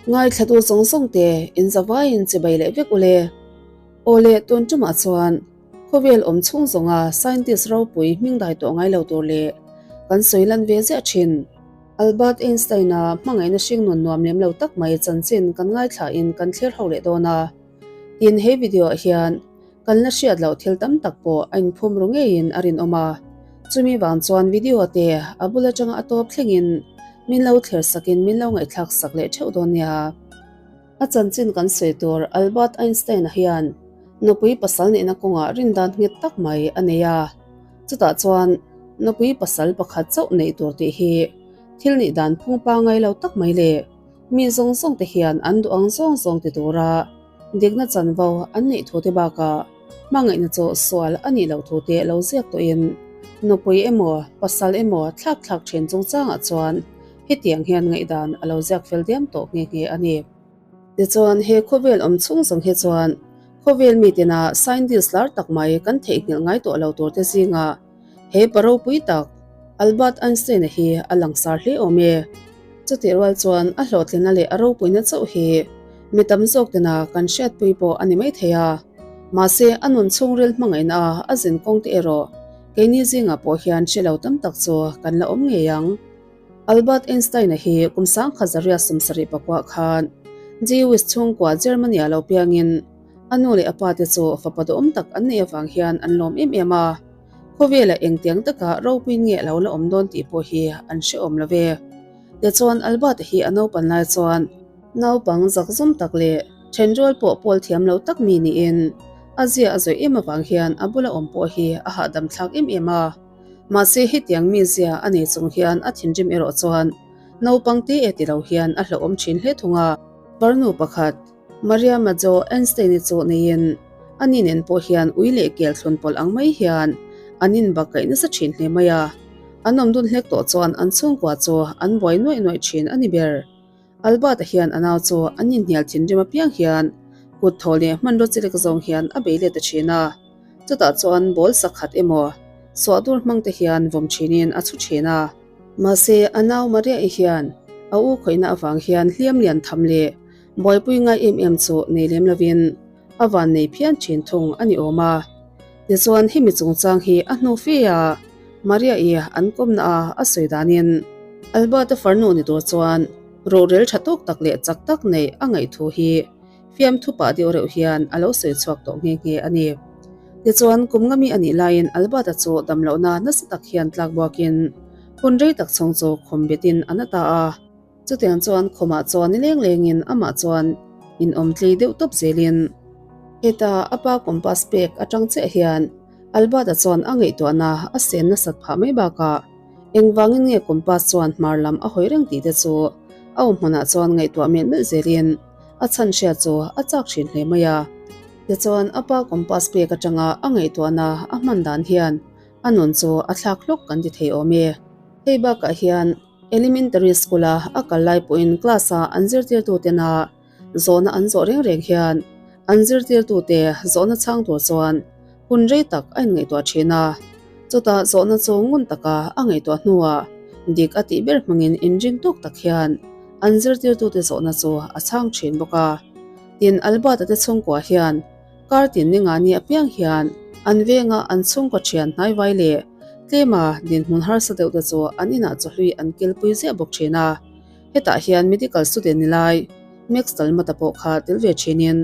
Ngaithlatu zawng zawng te in zavaiin chibai leh vek ule. Aw le, tun tumah chuan khawvel awm chhung zawnga scientist ropui hming dai tawh ngai lo tur leh kan sawi lan ve ziah thin. Albert Einstein-a hmangaihna hringnun nuam lem lo tak mai chanchin kan ngaithlain kan thlir ho leh dawn a. Tin, he video-ah hian kan la hriat loh thil tam tak pawh a inphum ru ngeiin a rinawm a. Chumi vang chuan video te a bul atanga a tawp thlengin min lo thlir sakin min lo ngaihthlak sak leh theuh dawn nia. A chanchin kan sawi tur Albert Einstein-a hian nupui pasal nihna kawngah rindan nghet tak mai a nei a. Chutah chuan nupui pasal pakhat chauh neih tur tih hi thil nih dan phung pangai lo tak mai leh mi zawng zawng te hian an duh ang zawng zawng ti tura dikna chanvo an neih thu te bakah hmangaihna chu sual a nih loh thu te lo ziak tawhin nupui emaw pasal emaw thlak thlak thin chungchangah chuan hetiang hian ngaihdan a lo ziak fel diam tawh nghe nghe a ni. Tichuan, he khawvel awm chhung zawng hi chuan khawvel mitina scientist lar tak mai kan theihnghilh ngai tawh lo turte zingah he pa ropui tak Albert Einstein-a hi a langsar hle awm e. Chutih rual chuan a hlawhtlinna leh a ropuina chauh hi mi tam zawk tina kan hriatpui pawh a ni maithei a. Mahse, a nun chhungril hmangaihna a a zin kawng te erawh keini zingah pawh hian hre lo tam tak chu kan la awm ngei ang. Albert Einstein-a hi kum 1774 khan Jewish chhungkua Germany-ah lo piangin a nu leh a pa te chu fapa duhawm tak an neih avang hian an lawm em em a. Khawvelah engtiang taka ropuiin nge a lo la awm dawn tih pawh hi an hrehawm lo ve. Tichuan Albert-a hi a naupan lai chuan naupang zakzum tak leh thenrual pawh pawl thiam lo tak mi niin a zia a zawih em avang hian a bula awm pawh hi a hahdam thlak em em a. Mahse hetiang mizia a nei chung hian a thinrim erawh chuan naupang te e ti lo hian a hlauhawm thin hle thung a. Farnu pakhat, Maria Majo Einstein-i chu neiin ani nen pawh hian ui leh kel thlun pawlh ang mai hian an inbakkaih nasa thin hle mai a. An awm dun hlek tawh chuan an chhungkua chu an buai nuaih nuaih thin a ni ber. Albert-a hian a nau chu an inhnial thinrim apiang hian kut thaw leh hmanraw chilek zawng hian a bei let ta thin a. Chutah chuan ball sakhat emaw suah dur hmang te hian vawm thinin a chhu thin a. Mahse, a nau Maria-i hian a u khawihna avang hian hliam lian tham leh buaipui ngai em em chu nei lem lovin a van nei phian thin thung a ni awm a. Tichuan, hemi chungchang hi a hnu fe a, Maria-i an kawmna a a sawi danin Albert-a farnu ni tur chuan ruhrel tha tawk tak leh chak tak neih a ngaih thu hi fiamthu pah deuh reuh hian a lo sawi chhuak tawh nghe nghe a ni. Tichuan, kum nga mi a nih laiin Albert-a chu damlohna nasa tak hian tlak buakin hun rei tak chhung chu khum betin a na ta a. Chutiang chuan khumah chuan ni leng lengin amah chuan in awm tlei deuh tawp zelin heta a pa compass pek atang chiah hian Albert-a chuan a ngaihtuahna a sen nasat phah mai bakah engvangin nge compass chuan hmar lam a hawi reng tih te chu a awm hmunah chuan ngaihtuah melh melh zelin a chhan hriat chu a chak thin hle mai a. Tichuan a pa compass pek atanga a ngaihtuahna a hman dan hian a nun chu a thlak hlawk kan ti thei awm e. Hei bakah hian Elementary school-a a kal lai pawhin class-a an zirtirtutena zawhna an zawh reng reng hian an zirtirtute zawhna chhang tur chuan hun rei tak a inngaihtuah thin a. Chutah zawhna chu ngun taka a ngaihtuah hnuah dik a tih ber hmangin inring tawk tak hian an zirtirtute zawhna chu a chhang thin bawk a. Tin, Albert-a te chhungkua hian Kar tin ninga ni apiang hian an venga an chhungkaw thian hnaivai leh tlema dinhmun harsa deuh te chu an inah chawhlui an kilpui ziah bawk thin a. Hetah hian medical student ni lai Max Talmata pawh kha tel ve thinin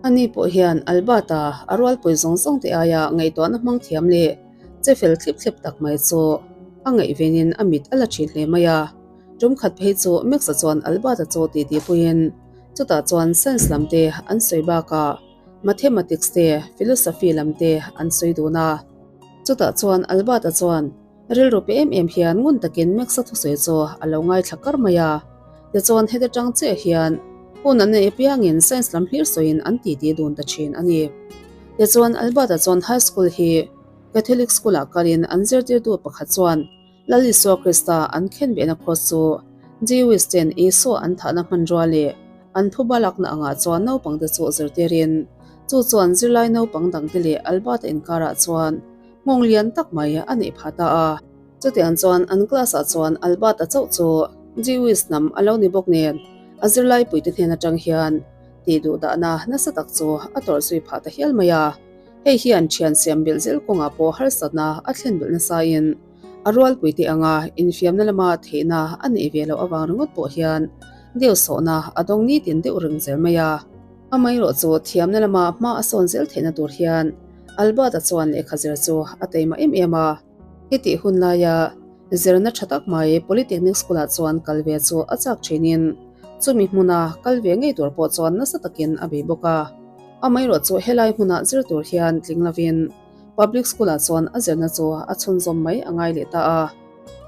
ani pawh hian Albert-a a rualpui zawng zawng te aia ngaihtuahna hmang thiam leh che fel thlip thlep tak mai chu a ngaihvenin a mit a la thin hle mai a. Tum khat phei chu Max-a chuan Albert-a chu titi puiin Chutah chuan science lam te an sawi bakah mathematics te, philosophy lam te an sawi dun a. Chutah chuan Albert-a chuan rilru pe em em hian ngun takin Max-a thusawi chu a lo ngaithla kar mai a. Tichuan heta tang chiah hian hun an neih apiangin science lam hlir sawiin an titi dun ta thin a ni. Tichuan Albert-a chuan high school hi Catholic school-ah kalin an zirtirtu pakhat chuan Lal Isua Krista an khenbehna cross chu Jewish ten Isua an thahna hmanrua leh an phuba lakna angah chuan naupangte chu zirtirin chu chuan zirlai naupang dangte leh Albert-a inkarah chuan nghawng lian tak mai a neih phah ta a. Chutiang chuan an class-ah chuan Albert-a chauh chu Jewish hnam a lo ni bawk nen. A zirlaipuite hnen atang hian tih duh dahna nasa tak chu a tawrh zui phah ta hial mai a. Hei hian thian siam belh zel kawngah pawh harsatna a thlen belh nasain a rualpuite anga infiamna lama theihna a neih ve loh avang ringawt pawh hian deuhsawhna a dawng nitin deuh reng zel mai a. Amaherawh chu thiamna lama hma a sawn zel theihna tur hian Albert-a chuan lehkha zir chu a taima em em a. Hetih hun laia zirna tha tak mai Polytechnic School-ah chuan kal ve chu a chak thinin chumi hmuna kal ve ngei tur pawh chuan nasa takin a bei bawk a. Amaherawh chu helai hmuna zir tur hian tling lovin Public School-ah chuan a zirna chu a chhunzawm mai a ngai leh ta a.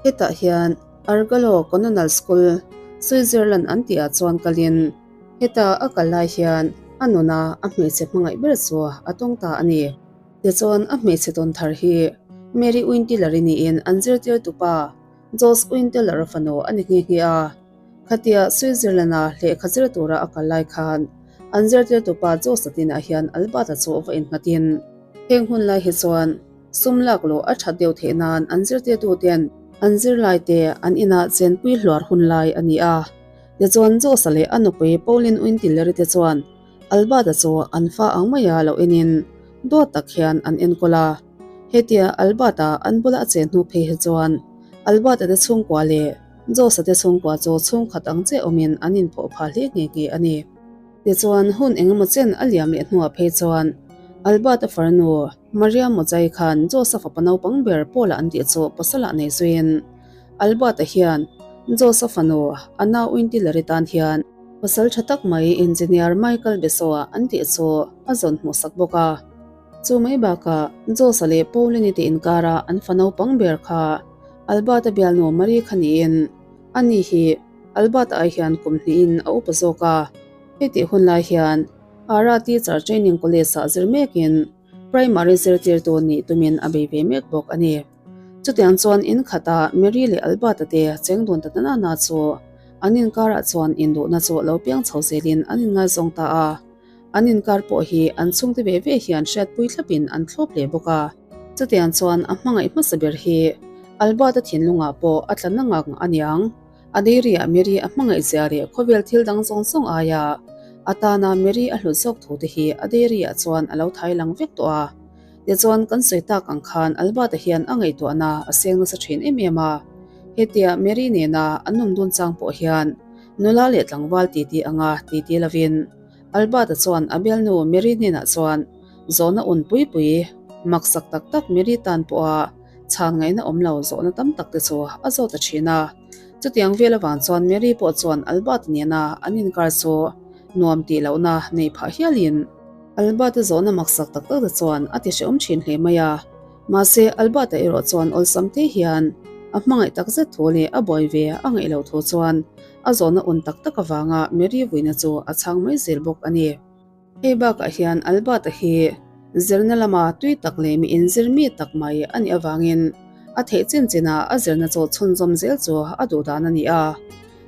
Hetah hian Argalo Colonel School, Switzerland an tihah chuan kalin heta a kal lai hian a nuna a hmeichhe hmangaih ber chu a tawng ta a ni. Tichuan a hmeichhe tawn thar hi Mary Winteler-i niin an zirtirtu pa Jos Winteler-a fanu a ni nghe nghe a. Khatia Switzerland-a lehkha zir tura a kal lai khan an zirtirtu pa Jos-a tinah hian Albert-a chu va innghatin heng hun lai hi chuan sum lak loh a that deuh theih nan an zirtirtuten an zirlaite an inah chenpui hluar hun lai a ni a. Tichuan Jos-a leh a nupui Pauline Winteler-i te chuan Albert-a chu an fa ang maia lo enin dawt tak hian an enkawl a. Hetia Albert-a an bula a chen hnu phei hi chuan Albert-a te chhungkua leh Josh-a te chhungkua chu chhungkhat ang chiah awmin an inphawh phah hle nghe nghe a ni. Tichuan hun engemaw chen a liam leh hnuah phei chuan Albert-a farnu Maria Mawchai khan Josh-a fapa naupang ber Paul-a an tih chu pasalah nei zuiin Albert-a hian Josh-a fanu Anna Winteler-i tan hian Pasal tha tak mai Engineer Michael Besoa an tih chu a zawn hmuhsak bawk a. Chu mai bakah Josa leh Pauline te inkara an fa naupang ber kha Albert-a bialnu Marie kha niin ani hi Albert-a ai hian kum hnihin a upa zawk a. Hetih hun lai hian Ara Teacher Training College-ah zir mekin Primary zirtirtu nih tumin a bei ve mek bawk a ni. Chutiang chuan in khatah Mary leh Albert-a te cheng dun ta nana na chu an inkarah chuan induhna chu lo piang chho zelin an inngaizawng ta a. An inkar pawh hi an chhungte ve ve hian hriatpui thlapin an thlawp hle bawk a. Chutiang chuan a hmangaih hmasa ber hi Albert-a thinlungah pawh a tla na ngang a niang. A dairy-ah Mary a hmangaih zia leh khawvel thil dang zawng zawng aia a tana Mary a hlut zawk thu te hi a dairy-ah chuan a lo thai lang vek tawh a. Tichuan kan sawi tak ang khan Albert-a hian a ngaihtuahna a seng nasa thin em em a. Hetia Mary nena an awm dun chang pawh hian nula leh tlangval titi anga titi lovin Albert-a chuan a bialnu Mary hnenah chuan zawhna un pui pui maksak tak tak Mary tan pawha chhan ngaihna awm lo zawhna tam tak te chu a zawt ta thin a. Chutiang vel avang chuan Mary pawh chuan Albert-a nena an inkar chu nuam tih lohna nei phah hialin Albert-a zawhna maksak tak tak te chuan a ti hrehawm thin hle mai a. Mahse, Albert-a erawh chuan awlsam te hian a hmangaih tak zet thu leh a buai ve a ngaih loh thu chuan a zawhna un tak tak avanga Mary vuina chu a chhang mai zel bawk a ni. Hei bakah hian Albert-a hi zirna lama tui tak leh mi inzir mi tak mai a nih avangin a theih chin chinah a zirna chu chhunzawm zel chu a duh dan a ni a.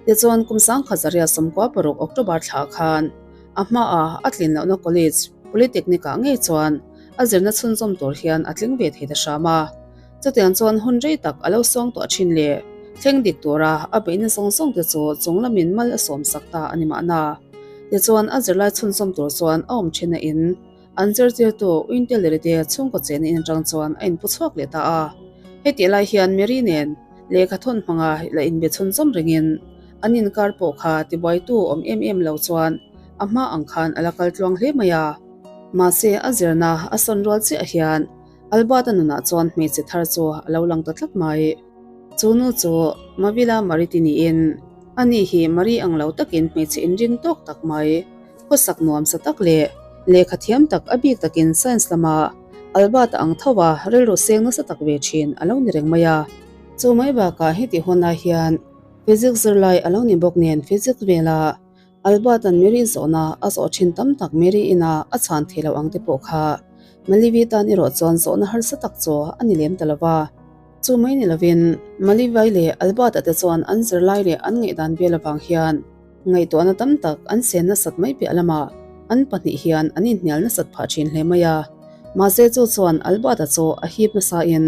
Tichuan, kum 1996 October thla khan A hmaah a tlin lohna college, Polytechnic-ah ngei chuan a zirna chhunzawm tur hian a tling ve thei ta hram a. Chutiang chuan hun rei tak a lo sawng tawh thin leh thleng dik tura a beihna zawng zawng te chu chung lamin mal a sawm sak ta a ni mahna. Tichuan a zirlai chhunzawm tur chuan a awm thin a in an zirtirtu Winteleri te chhungkaw chena in atang chuan a inpu chhuak leh ta a. Hetih lai hian Mary nen lehkha thawn hmanga la inbe chhunzawm rengin An inkar pawh kha tibuaitu awm em em lo chuan a hma ang khan a la kal tluang hle mai a. Mahse a zirna a sawn rual chiah hian Albert-a nunah chuan hmeichhe thar chu a lo lang ta tlat mai. Chu nu chu Mavila Mariti niin ani hi Marie ang lo takin hmeichhe inring tawk tak mai, khawsak nuam sa tak leh lehkha thiam tak a bik takin science lama Albert-a ang tho a rilru seng nasa tak ve thin a lo ni reng mai a. Chu mai bakah heti hunah hian Physics zirlai a lo ni bawk nen physics vela Albert-a'n Mary zawhna a zawh thin tam tak Mary ina a chhan thei lo ang te pawh kha Malivi tan erawh chuan zawhna harsa tak chu a ni lem ta lo va. Chu mai ni lovin Malivai leh Albert-a te chuan an zirlai leh an ngaihdan vel avang hian ngaihtuahna tam tak an sen nasat mai piah lamah an pahnih hian an inhnial nasat phah thin hle mai a. Mahse chu chuan Albert-a chu a hip nasain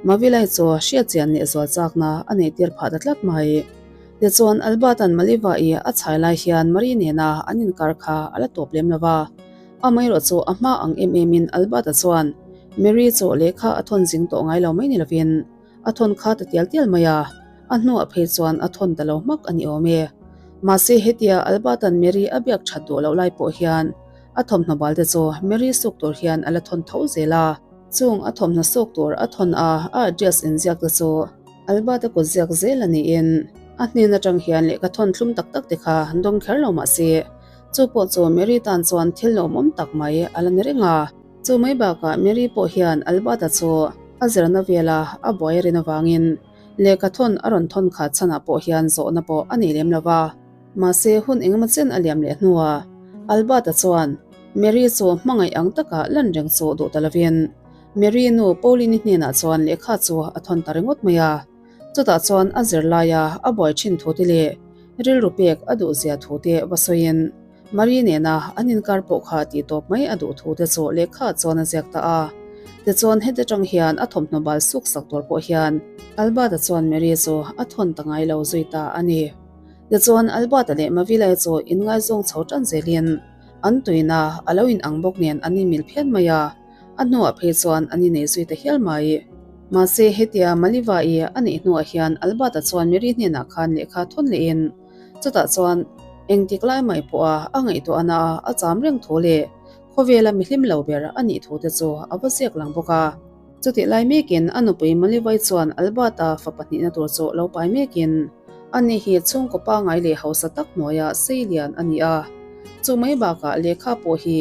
Mavilai chu hriatchian leh zual chakna a neih tir phah ta tlat mai. Tichuan, Albert-a'n Maliva-i a chhai lai hian Marie nena an inkar kha a la tawp lem lo va. Amaherawh chu a hma ang em emin Albert-a chuan Marie chu lehkha a thawn zing tawh ngai lo mai ni lovin a thawn kha ta tial tial mai a, a hnuah phei chuan a thawn ta lo hmak a ni awm e. Mahse hetia Albert-a'n Marie a biak that duh loh lai pawh hian a thawmhnaw bal te chu Marie suk tur hian a la thawn tho zel a. Chung a thawmhnaw suk tur a thawn a, a address inziak te chu Albert-a kut ziak zel a niin a hnen atang hian lehkha thawn thlum tak tak te kha dawng kher lo mah se, chu pawh chu Mary tan chuan thil lawmawm tak mai a la ni reng a. Chu mai bakah Mary pawh hian Albert-a chu a zirna vela a buai rin avangin lehkha thawn a rawn thawn khat chhanah pawh hian zawhna pawh a nei lem lo va. Mahse hun engemaw chen a liam leh hnuah Albert-a chuan Mary chu hmangaih ang taka lan reng chu duh ta lovin Mary nu Pauline-i hnenah chuan lehkha chu a thawn ta ringawt mai a. Chutah chuan a zirlaia a buai thin thu te leh rilru pek a duh zia thu te va sawiin Marie nena an inkar pawh kha tih tawp mai a duh thu te chu lehkha chuan a ziak ta a. Tichuan heti tang hian a thawmhnaw bal suk sak tur pawh hian Albert-a chuan Marie chu a thawn ta ngai lo zui ta a ni. Tichuan Albert-a leh Mavila-i chu inngaizawng chho tan zelin an tuina a lo inang bawk nen an inmil phian mai a. A hnuah phei chuan an inei zui ta hial mai. Mahse, hetia Maliva-i a neih hnuah hian Albert-a chuan Mary hnenah khan lehkha thawn lehin chutah chuan engtik lai mai pawha a ngaihtuahna a cham reng thu leh khawvela mi hlim lo ber a nih thu te chu a va ziak lang bawk a. Chutih lai mekin a nupui Malivai chuan Albert-a fa pahnihna tur chu lo pai mekin ani hi chhungkaw pangai leh hausa tak hnuaia sei lian a ni a. Chu mai bakah lehkha pawh hi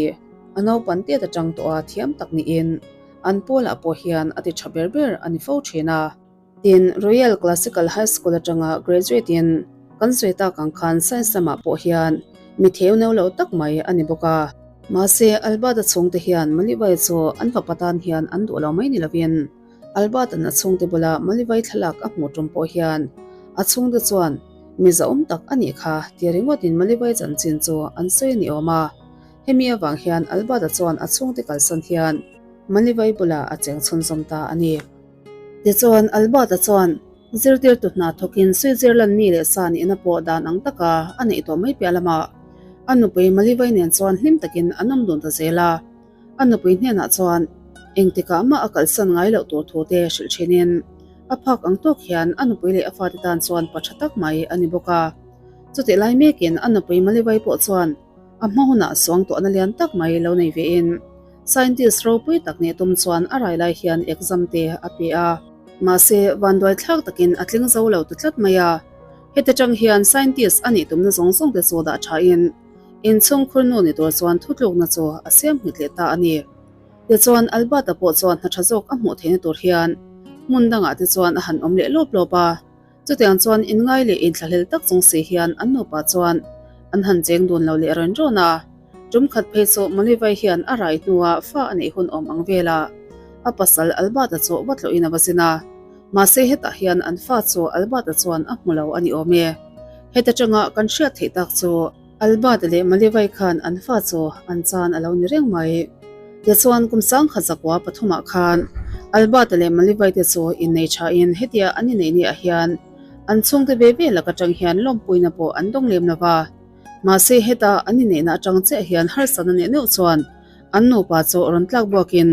A naupan tet atang tawh a thiam tak niin an pawlah pawh hian a ti tha ber ber a ni fo thin a. Tin, Royal Classical High School atanga graduate in kan sawi tak ang khan science lamah pawh hian mi theu neu lo tak mai a ni bawk a. Mahse, Albert-a chhungte hian Malivai chu an fapa tan hian an duh lo mai ni lovin Albert-a'n a chhungte bula Malivai thlalak a hmuh tum pawh hian a chhungte chuan mi zahawm tak a nih kha ti ringawtin Malivai chanchin chu an sawi a ni awm a. Hemi avang hian Albert-a chuan a chhungte kalsan hian Malivai bulah a cheng chhunzawm ta a ni. Tichuan, Albert-a chuan zirtirtu hna thawkin Switzerland mi leh sa nihna pawh dan ang taka a neih tawh mai piah lamah a nupui Malivai nen chuan hlim takin an awm dun ta zel a. A nupui hnenah chuan engtikah mah a kalsan ngai loh tur thu te hrilh thinin a phak ang tawk hian a nupui leh a fate tan chuan pa tha tak mai a ni bawk a. Chutih lai mekin a nupui Malivai pawh chuan A hma hunah suangtuahna lian tak mai lo nei vein scientist ropui tak nih tum chuan a rai lai hian exam te a pe a. Mahse, vanduai thlak takin a tling zo lo ta tlat mai a. Heti tang hian scientist a nih tumna zawng zawng te chu dah thain inchhung khurnu ni tur chuan thutlukna chu a siam nghet leh ta a ni. Tichuan, Albert-a pawh chuan hna tha zawk a hmuh theihna tur hian hmun dangah te chuan a han awm leh lawp lawp a. Chutiang chuan inngai leh inthlahlel tak chung si hian an nupa chuan an han cheng dun lo leh rawn rawn a. Tum khat phei chu Malivai hian a rai hnua fa a neih hun awm ang velah a pasal Albert-a chu va tlawhin a va zin a. Mahse hetah hian an fa chu Albert-a chuan a hmu lo a ni awm e. Heta tanga kan hriat theih tak chu Albert leh Malivai khan an fa chu an chan a lo ni reng mai. Tichuan kum sangkhat zakua pathumah khan Albert leh Malivai te chu innei thain hetia an inneih ni ah hian an chhungte ve ve lak atang hian lawmpuina pawh an dawng lem lo va. Mahse heta an inneihna atang chiah hian harsatna neh neuh chuan an nupa chu rawn tlak buakin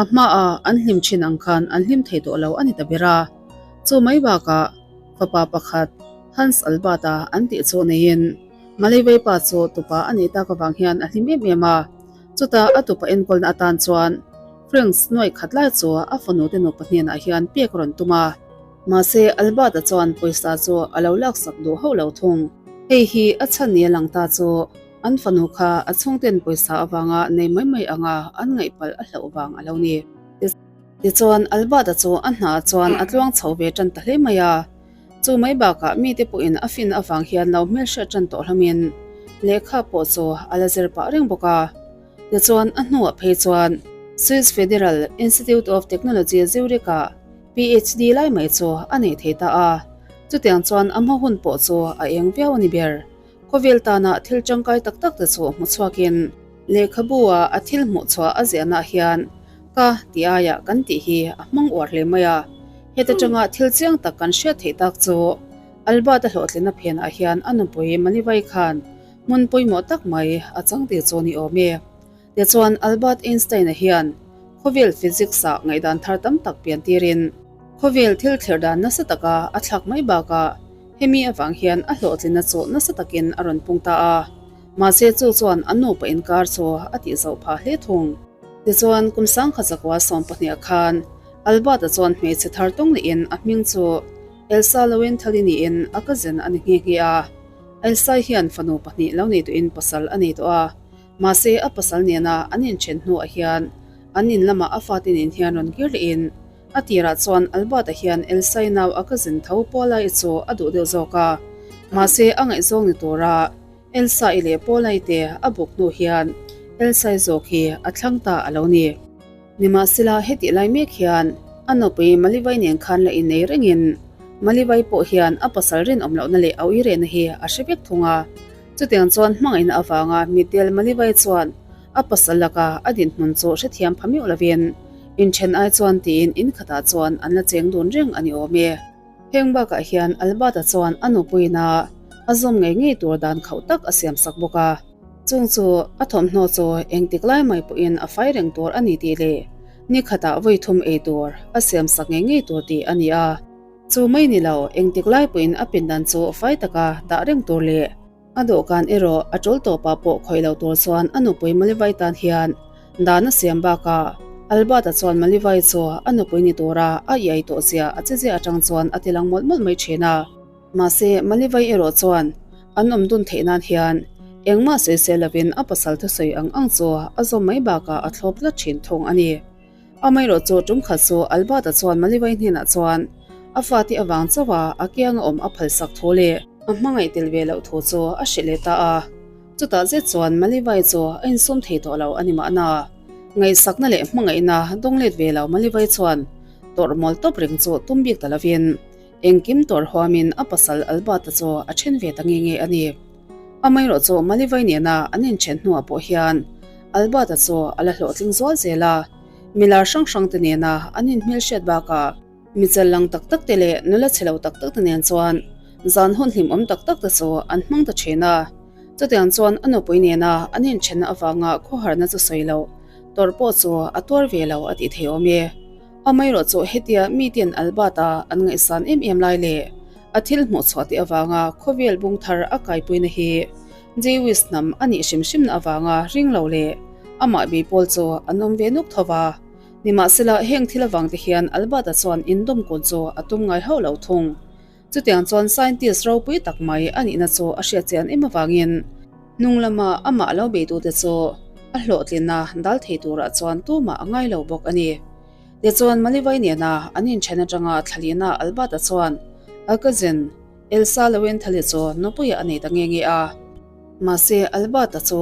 A hmaah an hlim thin ang khan an hlim thei tawh lo a ni ta ber a. Chu mai bakah fapa pakhat Hans Albert-a an tih chu neiin Malay pa chu tupa a neih tak avang hian a hlim em em a. Chutah a tupa enkawlna atan chuan Franks nuaih khat lai chu a fanu te nupa hnenah hian pek a rawn tum a. Mahse Albert-a chuan pawisa chu a lo laksak duh hauh lo thung. Hei hi a chhan ni a lang ta chu An fanu kha a chhungten pawisa avanga nei mai mai anga an ngaih palh a hlauh vang a lo ni. Tichuan, Albert-a chu a hnaah chuan a tluang chho ve tan ta hle mai a. Chu mai bakah mite pawhin a fin avang hian lo hmelhriat tan tawh hlawmin lehkha pawh chu a la zir pah reng bawk a. Tichuan, a hnuah phei chuan Swiss Federal Institute of Technology Zurich-ah PhD lai mai chu a nei thei ta a. Chutiang chuan a hma hun pawh chu a eng viau a ni ber. Khawvel tana thil tangkai tak tak te chu hmu chhuakin lehkhabu a a thil hmuh chhuah a ziahna hian ka ti aiah kan tih hi a hmang uar hle mai a. Heta tanga thil chiang tak kan hriat theih tak chu. Albert-a hlawhtlinna phenah hian a nupui Malivai khan hmun pawimawh tak mai a chang tih chu a ni awm e. Tichuan, Albert Einstein-a hian khawvel physics-ah ngaihdan thar tam tak pian tirin khawvel thil thlir dan nasa taka a thlak mai bakah hemi avang hian a hlawhtlinna chu nasa takin a rawn pung ta a. Mahse chu chuan an nupa inkar chu a tih zoh phah hle thung. Tichuan, kum sangkhat zakua sawmpahniah khan Albert-a chuan hmeichhe thar tawng lehin a hming chu Elsa Lowenthal-i niin a cousin a ni nghe nghe a. Elsa-i hian fanu pahnih lo nei tawhin pasal a nei tawh a. Mahse a pasal nena an inthen hnuah hian an in lamah a fate nen hian rawn kir lehin a tirah chuan Albert-a hian Elsa-i nau a cousin tho Paula-i chu a duh deuh zawk a. Mahse a ngaihzawng ni tura Elsa-i leh Paula-i te a buk hnu hian Elsa-i zawk hi a thlang ta a lo ni. Nimahsela hetih lai mek hian a nupui Malivai nen khan la innei rengin Malivai pawh hian a pasal rinawm lohna leh a uirehna hi a hre vek thung a. Chutiang chuan hmangaihna avanga mitdel Malivai chuan a pasal laka a dinhmun chu hrethiam pha meuh lovin inthen ai chuan tiin in khatah chuan an la cheng dun reng a ni awm e. Heng bakah hian Albert-a chuan a nupuiin a a zawm ngei ngei tur dan khauh tak a siamsak bawk a. Chung chu a thawmhnaw chu engtik lai mai pawhin a fai reng tur a ni tih leh ni khatah vawi thum ei tur a siamsak ngei ngei tur tih a ni a. Chu mai ni lo, engtik lai pawhin a pindan chu fai taka dah reng tur leh a dawhkan erawh a tul tawpah pawh khawih lo tur chuan a nupui Malivai tan hian dan a siam bakah Albert-a chuan Malivai chu a nupui ni tura a iai tawh zia a che zia atang chuan a tilang mawlh mawlh mai thin a. Mahse, Malivai erawh chuan an awm dun theih nan hian engmah sawisel lovin a pasal thusawi ang ang chu a zawm mai bakah a thlawp tlat thin thung a ni. Amaherawh chu tum khat chu Albert-a chuan Malivai hnenah chuan a fate avang chauh a a kianga awm a phalsak thu leh a hmangaih tel ve loh thu chu a hrilh leh ta a. Chutah zet chuan Malivai chu a insum thei tawh lo a ni mahna. Ngaihsakna leh hmangaihna dawng let ve lo Malivai chuan tawrh mawl tawp reng chu tum bik ta lovin Engkim tawrh huamin a pasal Albert-a chu a then ve ta nge nge a ni. Amaherawh chu Malivai nena an inthen hnuah pawh hian Albert-a chu a la hlawhtling zual zel a, milar hrang hrangte nena an inhmelhriat bakah mi challang tak tak te leh nula chhe lo tak tak te nen chuan zan hun hlimawm tak tak te chu an hmang ta thin a. Chutiang chuan a nupui nena an inthenna avanga khawharna chu sawi loh tawrh pawh chu a tuar ve lo a tih thei awm e. Amaherawh chu hetia miten Albert-a an ngaihsan em em lai leh a thil hmuh chhuah tih avanga khawvel bung thar a kaipuina hi Jewish hnam a nih hrim hrimna avanga ring lo leh amah bei pawl chu an awm ve nuk tho va. Nimahsela heng thil avang te hian Albert-a chuan indawm kun chu a tum ngai hauh lo thung. Chutiang chuan scientist ropui tak mai a nihna chu a hriatchian em avangin hnung lama amah lo beitute chu a hlawhtlinna dal thei turah chuan tumah a ngai lo bawk a ni. Tichuan Malivai nena an inthen atanga thlalina Albert-a chuan a cousin Elsa Lowenthal-i chu nupuiah a nei ta nge nge a. Mahse Albert-a chu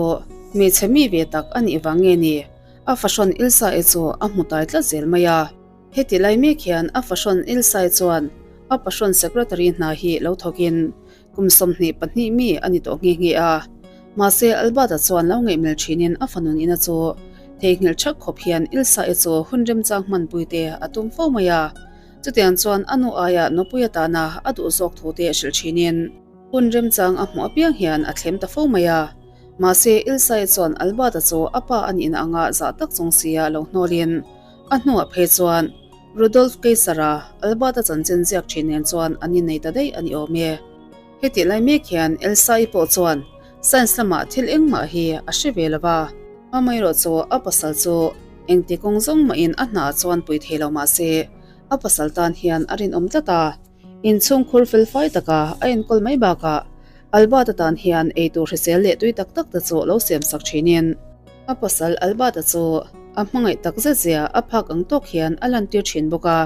hmeichhe mi ve tak a nih vang nge ni, a fahrawn Elsa-i chu a hmu tai tlat zel mai a. Heti lai mek hian a fahrawn Ilsai chuan a pahrawn secretary hna hi lo thawkin kum 22 mi a ni tawh nghe nghe a. Mahse Albert-a chuan lo ngaihmel thinin a fanu nihna chu theihnghilh thak khawp hian Ilsai chu hun remchang hmanpui te a tum fo mai a. Chutiang chuan a nu aia nupui atana a duh zawk thu te hrilh thinin hun remchang a hmuh apiang hian a thlem ta fo mai a. Mahse Ilsai chuan Albert-a chu a pa a nihna anga zah tak chung sia lo hnawlin A hnuah phei chuan Rudolf Kaiser-a Albert-a chanchin ziak thin nen chuan an innei ta daih a ni awm e. Hetih lai mek hian Elsa-i pawh chuan science lamah thil engmah hi a hre ve lo va. Amaherawh chu a pasal chu engti kawng zawng mahin a hna chuan pui thei lo mah se a pasal tan hian a rinawm tlat a. Inchhungkhur felfai taka a enkawl mai bakah Albert-a tan hian eitur hrisel leh tui tak tak te chu lo siamsak thinin a pasal Albert-a chu a hmangaih tak zet zia a phak ang tawk hian a lantir thin bawk a.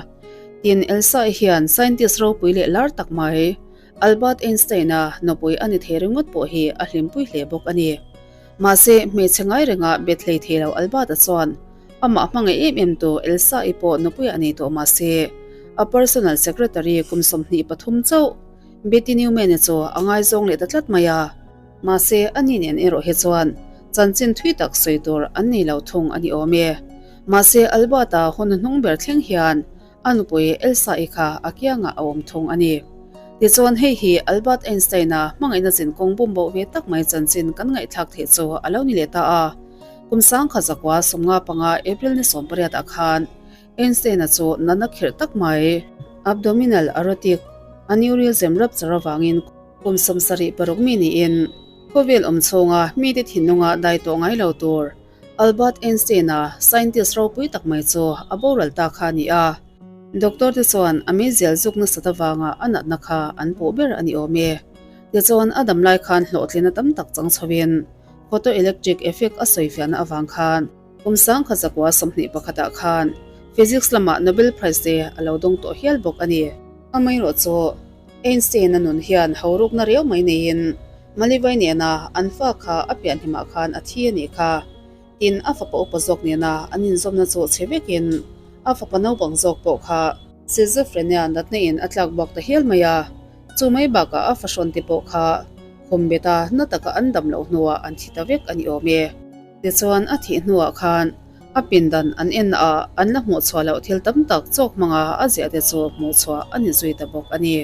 Tin, Elsa-i hian scientist ropui leh lar tak mai Albert Einstein-a nupui a ni thei ringawt pawh hi a hlimpui hle bawk a ni. Mahse, hmeichhe ngai renga bet hlei thei lo Albert-a chuan amah hmangaih em em tu Elsa-i pawh nupuiah nei tawh mahse, a personal secretary kum 23 chauh Betty Newman-i chu a ngaizawng leh ta tlat mai a. Mahse, ani nen erawh hi chuan chanchin thui tak sawi tur an nei lo thung a ni awm e. Mahse, Albert-a hun hnung ber thleng hian a nupui Elsa-i kha a kiangah a awm thung a ni. Tichuan hei hi Albert Einstein-a hmangaihna zinkawng bumboh ve tak mai chanchin kan ngaihthlak theih chu a lo ni leh ta a. Kum 1995 April ni 18 ah khan Einstein-a chu natna khirh tak mai, abdominal aortic aneurysm rupture avangin kum 76 mi niin khawvel awm chhunga mite thinlunga dai tawh ngai lo tur Albert Einstein-a scientist ropui tak mai chu a boral ta kha a ni a. Doctor te chuan a meizial zuk nasat avanga a natna kha an puh ber a ni awm e. Tichuan a dam lai khan hlawhtlina tam tak chang chhoin photoelectric effect a sawifiahna avang khan kum 1921 ah khan Physics lamah Nobel Prize te a lo dawng tawh hial bawk a ni. Amaherawh chu Einstein-a nun hian haurukna riau mai neiin Malivai nena an fa kha a pianhlimah khan a thi a nih kha. Tin, a fapa upa zawk nena an inzawmna chu chhe vekin a fapa naupang zawk pawh kha schizophrenia natna in a tlak buak ta hial mai a. Chu mai bakah a fahrawn te pawh kha khum beta na taka an dam loh hnuah an thi ta vek a ni awm e. Tichuan a thih hnuah khan a pindan an en ah an la hmuh chhuah loh thil tam tak chawk hmanga a ziah te chu hmuh chhuah a ni zui ta bawk a ni.